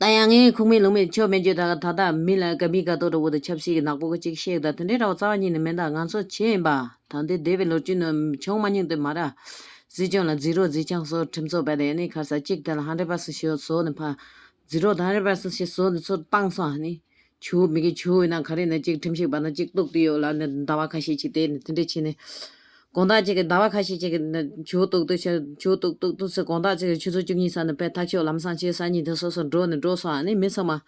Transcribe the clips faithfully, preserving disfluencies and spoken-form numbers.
ད་ཡང་ངས་ཁུག་མེད་ལུང་མེད་ཆོ་མེད་རྒྱུ་ད་ད་ད་མི་ལ་ཀ་མི་ཀ་ཏོ་འདྲ་བོ་དང་ཆབ་སྲིད་ཀྱི་ནག་པོ་གི་ཅིག་བཤད་ད་དེ་འདྲའི་འདྲ་བོ་རྩ་བ་ཉིད་ནས་མེད། ད་ང་ཚོ་བྱས་ཡིན་པ་ད་འདི་འདས་པའི་ལོ་རྒྱུས་ནང་བྱུང་མ་མྱོང་དུ་མ་ར། སྲིད་སྐྱོང་ལ་ཛི་རོ་ཛི་ཆང་སོ་ཁྲིམས་ཚོགས་པ་དེ་ནི་ཁར་ས་གཅིག་དེ་ལ་ཧན་ཌེ་བྷ་སེན་ཤི་བཟོ་ནི་ཕ། ཛི་རོ་དང་ཧན་ཌེ་བྷ་སེན་ཤི་བཟོ་ནི་ཚོ་བཏང་སོང་ནི། ཆུ་མི་གི་ཆུ་ཡིན་ན་ག་རེ་ན་གཅིག་ཁྲིམས་ཞིག་པ་ན་གཅིག་གཏུག་དུ་ཡོད་ལ་ནི་ཟླ་བ་ཁ་ཤས་ཅིག་དེ་ནི་དེ་འདྲ་བྱས་ནི། དགོང་དག་ཅིག་གི་ཟླ་བ་ཁ་ཤས་ཅིག་གི་ཆུ་གཏུག་གཏུག་ཆུ་གཏུག་གཏུག་གཏུག་ཚེ་དགོང་དག་ཅིག་གི་ཆུ་ཚོད་བཅུ་གཉིས་ས་ནས་པའི་ཐག་ཆོད་ལམ་སང་ཆེ་ས་གཉིས་དེ་སོ་སོ་འགྲོ་ནས་འགྲོ་སོང་ནི་མི་ཚང་མ།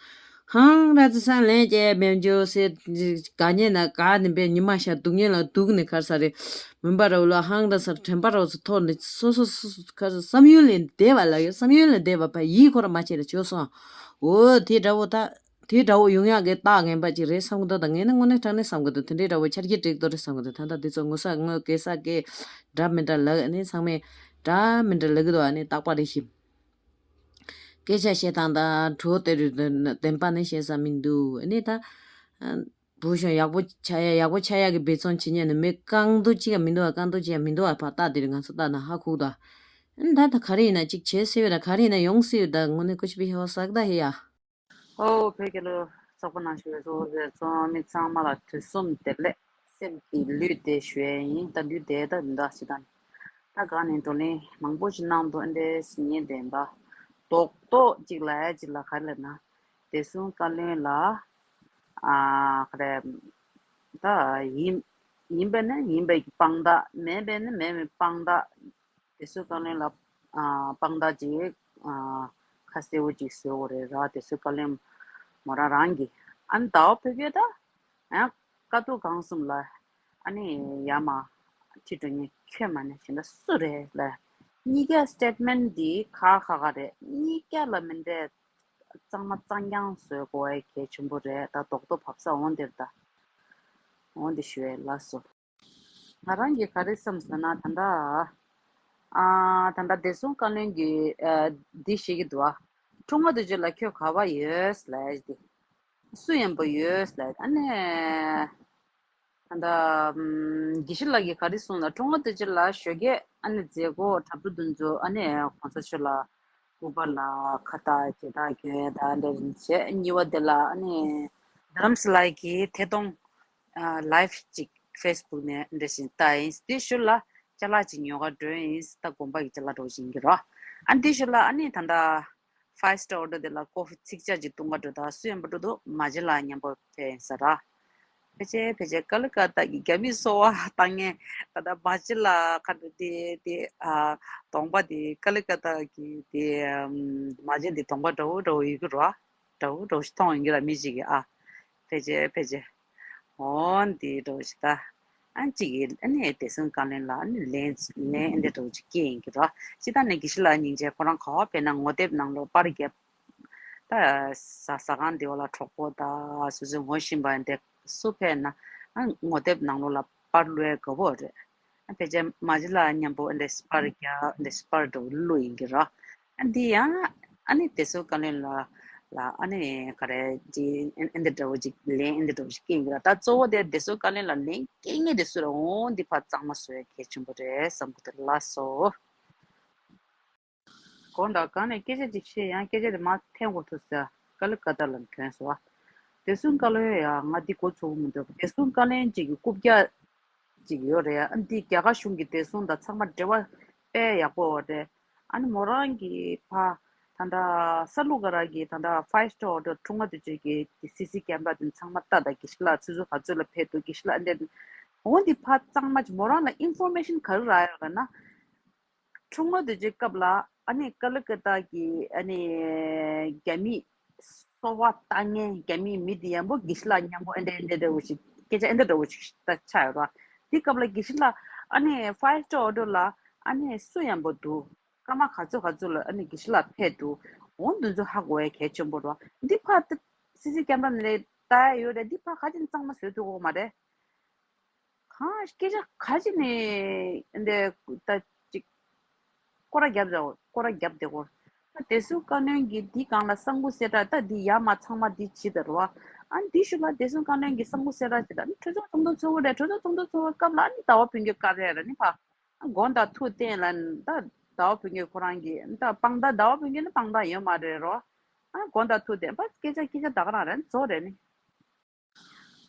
ཧང་ར་ཙི་སང་ལན་བཅད་མེད་འཇོ་སེ་ག་ཉེ་ན་ག་ནི་པའི་ཉི་མ་ཤར་དུག་ཉེ་ལ་དུག་ནི་གར་ས་རེ། མུན་པ་ར་བུ་ལ་ཧང་ར་སར་དྲན་པ་ར་བུ་ཚོ་ཐོར་ནི་སོ་སོ་སོ་སོ་གར་ས་བསམ་ཡུལ་ལས་འདས་པ་ལ་ཡོད་བསམ་ཡུལ་ལས་འདས་པ་པ་ཡིད་ཁོ་ར་མ་བྱེད་ལ་བྱོས་སོང་། འོ་དེ་འདྲ་བོ་ད། དེའི་དགྲ་བོ་ཡོང་ཡག་གི་རྟགས་ངན་པ་ཅིག་རེད་བསམ་གི་འདུག་ད་ངས་ནི་དངོས་གནས་དྲང་གནས་བསམ་གི་འདུག་དེ་འདྲའི་དགྲ་བོ་ཆ་རྒྱུས་འགྲིག་འདུག་རེད་བསམ་གི་འདུག་ད་ལྟ་འདི་ཚོ་ངོ་ས་ངོ་སྐད་ས་སྐད་འདྲ་མི་འདྲ་ལབ་ནི་ཚང་མས་འདྲ་མི་འདྲ་ལབ་གི་འདུག་ཨ་ནི་རྟག་པ་རེད་ཤི། སྐད་ཆ་བཤད་སྟངས་དང་བྲོ་དེ་རུ་བདེན་པ་ནི་བཤད་ས་མི་འདུག་ཨ་ནི་ད། བུ་ཤོང་ཡག་པོ་ཆགས་ཡ་ཡག་པོ་ཆགས་ཡ་གི་འབད་བརྩོན་བྱེད་ཉན་ནི་མི་རྐང་དུ་ཅི་ཡང་མི་འདུག་ཨ་རྐང་དུ་ཅི་ཡང་མི་འདུག་ཨ་ཕར་ལྟ་དེ་རུ་ང་ཚོ་ལྟ་ན་ཧ་ཁུག་ད། ཨ་ནི་ད་ད་ག་རེ་ཡིན་ན་ཅིག་བྱེད་སྲིད་ཡོད་ད་ག་རེ་ཡིན་ན་ཡོང་སྲིད་ཡོད་ད་དངོས་གནས་ཀུ་ཤི་པི་ཧེ་བ་ཟག་ད་ཧེ་ཡ། ཨོ་བོད་རྒྱལ་ལོ། ཚོགས་པ་ནང་བཞུགས་པའི་གཙོ་བོ་བཟོད་གཙོ་བོ་མི་ཚང་མ་ལ་དུས་གསུམ་བདེ་ལེགས། སེམས་ཀྱི་ལུས་བདེ་ཞུ་ཡས་ཡིན། ད་ལུས་བདེ་ད་མི་འདུག་ཅི་དང་། ད་གང་ནས་བགྲོ་གླེང་མང་པོ་ཞིག་གནང་འདུག་ཨ་འདྲས་ཉན་བདེན་པ། རྡོག་རྡོག་ཅིག་ལ་ཡ་ཅིག་ལ་ག་རེ་ལབ་ན། བདེ་སྲུང་བཀའ་བློན་ལ་ཨ་ག་རེ་ད་ཡིན་ཡིན་པས་ན་ཡིན་པའི་དཔང་རྟགས། མེད་པས་ན་མེད་པའི་དཔང་རྟགས། དེ་ཚོའི་བཀའ་བློན་ལ་ཨ་དཔང་རྟགས་ཅིག་ཨ་ཁ་གསལ་བོ་ཅིག་བཟོ་དགོས་རེད་ར། དེ་ཚོའི་བཀའ་བློན་མོ་རང་རང་གི་ཨ་ནི་ཟླ་བ་བོད་སྐད་ད་ཡང་དཀའ་སྡུག་གང་གསུམ་ལ་ཨ་ནི་ཡ་མ་ཁྲི་འགྲོ་ཉེ་ཁྱོད་མ་ནས་གཞན་དག་སུ་རེད་ལ། གཉིས་ཀ་སི་ཊེ་ཊི་མེན་ཊི་འདི་ཁག་ཁག་ཁག་རེད། གཉིས་ཀ་ལ་མི་འདྲ་གཙང་མ་གཙང་རྐྱང་བཟོ་དགོས་པའི་གལ་ཆེན་པོ་རེད། ད་རྡོག་རྡོག་བབས་ས་འོང་དེར་ད་འོང་དེ་ཞུ་ཡས་ལགས་སོ། ང་རང་གིས་ག་རེ་བསམ་ཟེར་ན་ད་ལྟ། ཨ་ད་ལྟ་བདེ་སྲུང་བཀའ་བློན་གྱིས་ཨ་འདི་བཤད་ཀྱི་འདུག་ཨ། ཁྲུང་ང་དུ་ཅི་ལ་ཁྱོད་ག་བ་ཡོད་ལབ་ཡ་དེ། སུ་ཡན་པོ་ཡོད་ལབ་ཡ་ཨ་ནི། ད་ལྟ་ཨམ་དགེ་བཤེས་ལགས་ཀྱིས་ག་རེ་གསུངས་ལ་ཁྲུང་ང་དུ་ཅི་ལ་ཞོགས་ཀས་ཨ་ནི་མཛད་སྒོ་གྲབས་གྲུ་འདུ་འཛོམས་ཨ་ནི་གོང་ས་མཆོག་ལ་སྐུ་པར་ལ་ཁ་བཏགས་རྒྱན་བཏགས་གྱོན་ད་འདྲ་བྱས། གཉིས་པ་དེ་ལ་ཨ་ནི་རྡ་རམ་ས་ལ་གི་ཐད་གཏོང་ལའེབ་ཅིག་ཕེ་སི་བུག་ནས་འདྲ་ཞིག་བལྟས་ཡིན། དེ་ཞུ་ལ་ཅ་ལག་ཅིག་ཉོ་ག་འགྲོ་ཡིན། ད་དགོན་པ་གི་ཅ་ལག་འགྲོ་བཞིན་གྱི་རོ། ཨ་དེ་ཞུ་ལ་ཨ་ནི་ད་ལྟ་ཕའིབ་སི་ཊར་ཨོ་ཌར་དེ་ལ་ཀོ་ཕི་ཚིག་ཅག་ཅིག་བཏུང་ག་འགྲོ། ད་སུ་ཡན་པོ་འགྲོ་འདུག་མ་ཇི་ལ་མཉམ་པོ་ཕེ་ཡིན་ས་ར། ཕལ་ཆེར་ཕལ་ཆེར་ཀ་ལི་ཀ་ཏ་གི་རྒྱ་མིའི་གསོ་བ་བཏང་མཁན་ད་ལྟ་མ་ཇི་ལ་ཁ་འགྲོ་དེ་དེ་ཨ་གདོང་པ་དེ་ཀ་ལི་ཀ་ཏ་གི་དེ་ཨམ་མ་ཇི་དེ་གདོང་པ་འདྲ་བོ་འདྲ་བོ་ཡོད་ཀྱི་རོ། འདྲ་བོ་འདྲ་བོ་ཞིག་མཐོང་ཡོང་གི་ར་མི་ཅིག་གིས་ཨ། ཕལ་ཆེར་ཕལ་ཆེར། འོ་འདི་འདྲ་བོ་ཞིག་ད། ཨ་གཅིག་གིས་ཨ་ནི་བདེ་སྲུང་བཀའ་བློན་ལ་ཨ་ནི་ལན་ལན་ཨེ་འདྲ་འདྲ་བོ་ཞིག་སྐྱེས་ཡིན་གྱི་རོ། ཅི་ད་ནི་དགེ་བཤེས་ལགས་སྙིང་རྗེ། ཁོ་རང་ག་བ་ཕེབས་ན་ངོ་དེབ་ནང་ལོགས་པར་རྒྱབ། ད་ཟ་ཟ་ཁང་འདི་བ་ལ་གྲོགས་པོ་ད་སོ་སོའི་ངོ་ཤེས་པ་འདི་སུ་ཕེབས་ན་ཨ་ངོ་དེབ་ནང་ལོགས་ལ་པར་བླུག་ཡ་དགའ་པོ་རེད། ཨ་ཕལ་ཆེར་མ་ཇི་ལ་མཉམ་པོ་ཨ་འདྲས་པར་རྒྱག་ཨ་འདྲས་པར་འདྲ་བོ་བླུག་ཡིན་གྱི་རོ། ཨ་འདི་ཡང་ཨ་ནི་བདེ་སྲུང་བཀའ་བློན་ལ་ལ་ཨ་ནི་ག་རེ་ཅི་ཨ་འདི་འདྲ་བོ་ཅིག་ལན་ཨ་འདི་འདྲ་བོ་ཅིག་སྐྱེས་ཡིན་གྱི་རོ། ད་གཙོ་བོ་དེ་བདེ་སྲུང་བཀའ་བློན་ལ་ལན་སྐྱེས་ངེས་དེ་སུ་རེད། འོང་འདི་ཕར་གཙང་མ་བཟོ་ཡ་གལ་ཆེན་པོ་རེད་བསམ་གི་འདུག་ལགས་སོ། དགོངས་དག་གང་ནས་སྐད་ཆ་ཅིག་བཤད་ཡང་སྐད་ཆ་དེ་མར་འཐེན་དགོས་ཐུག་ཟེར། ཀ་ལི་ཀ་ཏ་ལ་ཐོན་སོང་བ། བདེ་སྲུང་བཀའ་བློན་ཡ་ང་འདི་གོ་ཚོད་མི་འདུག་བདེ་སྲུང་བཀའ་བློན་གཅིག་གི་རྐུབ་བཀྱག་ཅིག་ཡོད་རེད། ཨ་འདི་རྒྱ་གར་གཞུང་གི་བདེ་སྲུང་དང་ཚང་མ་འབྲེལ་བ་དཔེ་ཡག་པོ་ཡོད་རེད། ཨ་ནི་མོ་རང་གི་ཕ་ད་ལྟ་ས་ལུ་ག་ར་གི་ད་ལྟ་ཕའིབ་སི་ཊར་ཨོ་ཌར་ཁྲུང་ང་དུ་ཅིག་གི་སི་སི་ཀེམ་ར་དེ་ཚང་མ་ལྟ་ད་དགེ་བཤེས་ལགས་ཚུ་ཚུ་ག་ཚོད་ལ་ཕེབས་འདུག་དགེ་བཤེས་ལགས་ཨ་འདྲ་འོ་འདི་ཕ་གཙང་མ་ཅིག་མོ་རང་ལ་ཨིན་ཕོར་མེ་ཤན་ག་རེ་རག་ཡོད་ལ་ན། ཁྲུང་ང་དུ་ཅིག་སྐབས་ལ་ཨ་ནི་ཀ་ལི་ཀ་ཏ་གི་ཨ་ནི་རྒྱ་མི་གསོ་བ་ལྟ་མཁན་རྒྱ་མི་མི་དེ་ཡང་པོ་དགེ་བཤེས་ལགས་མཉམ་པོ་ཨེ་འདྲ་ཨེ་འདྲ་འདྲ་བོ་ཞིག་སྐད་ཆ་ཨེ་འདྲ་འདྲ་བོ་ཞིག་ད་ཆགས་ཡོད་ར། དེ་སྐབས་ལ་དགེ་བཤེས་ལགས་ཨ་ནི་ཕའིབ་སི་ཊར་ཨོ་ཌར་ལ་ཨ་ནི་སུ་ཡང་པོ་འདུག་སྐར་མ་ག་ཚོད་ག་ཚོད་ལ་ཨ་ནི་དགེ་བཤེས་ལགས་ཕེབས་འདུག་འོ་འདི་ཚོ་ཧ་གོ་ཡ་གལ་ཆེན་པོ་ར། འདི་ཕ་སི་སི་ཀེམ་ར་ནས་ལྟ་ཡ་ཡོད་རེད། འདི་ཕ་ག་ཅིག་གཙང་མ་བཟོས་ཐུབ་ཀྱི་ཡོད་མ་རེད། གང་སྐད་ཆ་ག་ཅི་ནས་འདི་ད་ཅིག་སྐོར་ར་རྒྱབ་ར་སྐོར་ར་རྒྱབ་བསྡད་སྐོར། ད་བདེ་སྲུང་བཀའ་བློན་གྱིས་འདི་སྒང་ལ་གསང་ཁུ་གསལ་བསྒྲགས་ད་འདི་ཡ་མ་ཚང་མ་འདི་བྱེད་ད་རུ་བ། ཨ་འདི་ཞུ་ལ་བདེ་སྲུང་བཀའ་བློན་གྱིས་གསང་ཁུ་གསལ་བསྒྲགས་བྱེད་ད་ནི་གྲོས་ཚོགས་ཚོགས་འདུ་ཚོགས་ཀྱི་རེད། གྲོས་ཚོགས་ཚོགས་འདུ་ཚོགས་པའི་སྐབས་ལ་ཨ་ནི་ཟླ་བ་ཕུན་སྐྱིད་བཀའ་རེད་ར་ནི་ཕ། ཨ་དགོངས་དག་ཐུགས་བསྟན་ལ་ད་ཟླ་བ་ཕུན་སྐྱིད་ཁོ་རང་གིས་ད་དཔང་རྟགས་ཟླ་བ་ཕུན་སྐྱིད་ནི་དཔང་རྟགས་ཡོད་མ་རེད་རོ། ཨ་མགོ་དང་ཐུག་དེ་པ་སྐད་ཆ་སྐད་ཆ་ད་ག་རང་རེད་རྫོགས་རེད་ནི།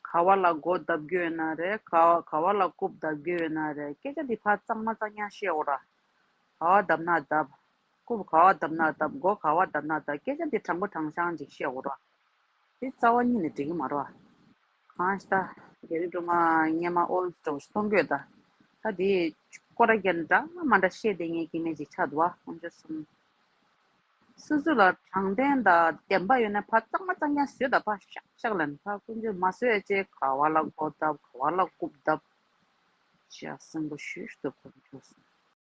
ག་བ་ལ་མགོ་བརྡབ་རྒྱུ་ཡོད་ན་རེད། ག་ག་བ་ལ་རྐུབ་བརྡབ་རྒྱུ་ཡོད་ན་རེད། སྐད་ཆ་འདི་ཕར་གཙང་མ་གཙང་རྐྱང་བཤད་འོ་ར། ག་བ་བརྡབ་ན་བརྡབ། རྐུབ་ག་བ་བརྡབ་ན་བརྡབ། མགོ་ག་བ་བརྡབ་ན་བརྡབ། སྐད་ཆ་འདི་དྲང་པོ་དྲང་བཞག་ཅིག་བཤད་འོ་ར། དེ་རྩ་བ་ཉིད་ནས་འགྲིག་གི་མ་རེད་བ། གང་ཞིག་ད་རྒྱ་རི་སྒྲོལ་མ་སྔས་མ་ཨོལ་འདྲ་བོ་ཞིག་གཏོང་དགོས་ད། ད་དེ་སྐོར་ར་རྒྱ་འདྲ་མ་འདྲ་བཤད་བསྡད་མཁན་སྐྱེ་དམན་ཅིག་ཆགས་འདུག་བ། དཀོན་མཆོག་གསུམ། སོ་སོ་ལ་དྲང་བདེན་དང་བདེན་པ་ཡོད་ན་ཕར་གཙང་མ་གཙང་རྐྱང་བཟོས་དང་ཕར་ཤག་ཤག་ལ་ནི་ཕར་དཀོན་མཆོག་མ་བཟོས་ཡ་ཅེ་ག་བ་ལ་མགོ་བརྡབ་ག་བ་ལ་རྐུབ་བརྡབ། ཤག་སེམས་པ་ཞུ་ཞུ་ཐུབ་དཀོན་མཆོག་གསུམ།